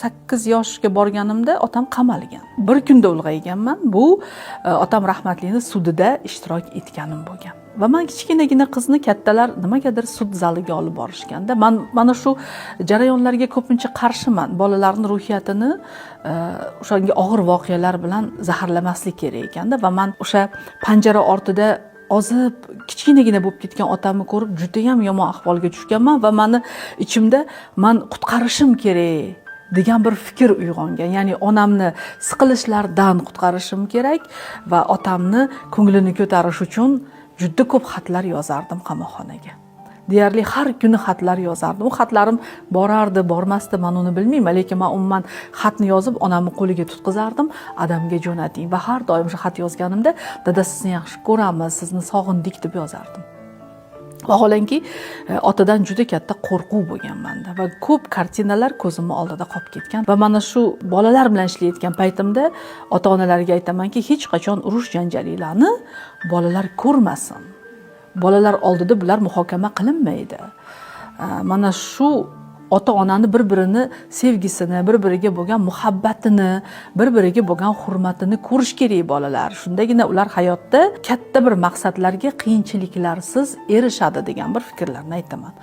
8 yoshga borganimda otam qamalgan. Bir kunda ulg'ayganman. Bu otam rahmatlini sudida ishtirok etganim bo'lgan. Va man kichkinagina qizni kattalar nimagadir sud zaliga olib borishganda, man mana shu jarayonlarga ko'pincha qarshiman. Bolalarni ruhiyatini o'shanga og'ir voqealar bilan zaharlamaslik kerak ekanda. Va man o'sha panjara ortida ozib, kichkinagina bo'lib ketgan otamni ko'rib, judayam yomon ahvolga tushganman va mani ichimda "Man qutqarishim kerak" degan bir fikr uyg'ongan. Ya'ni onamni siqilishlardan qutqarishim kerak va otamni ko'nglini ko'tarish uchun juda ko'p xatlar yozardim qamoqxonaga. Deyarli har kuni xatlar yozardim. U xatlarim borardi, bormasdi, man uni bilmayman, lekin man umuman xatni yozib, onamni qo'liga tutqizardim, "Adamga jo'nating". Va har doim o'sha xat yozganimda "Dada, sizni yaxshi ko'ramiz, sizni sog'indik" deb yozardim. Vaholanki otadan juda katta qo'rquv bo'lgan manda va ko'p kartinalar ko'zimni oldida qolib ketgan. Va mana shu bolalar bilan ishlayotgan paytimda ota onalarga aytamanki, hech qachon urush janjallarni bolalar ko'rmasin, bolalar oldida bular muhokama qilinmaydi. Mana shu ota onani bir birini sevgisini, bir biriga bo'lgan muhabbatini, bir biriga bo'lgan hurmatini ko'rish kerak bolalar. Shundagina ular hayotda katta bir maqsadlarga qiyinchiliklarsiz erishadi degan bir fikrlarni aytaman.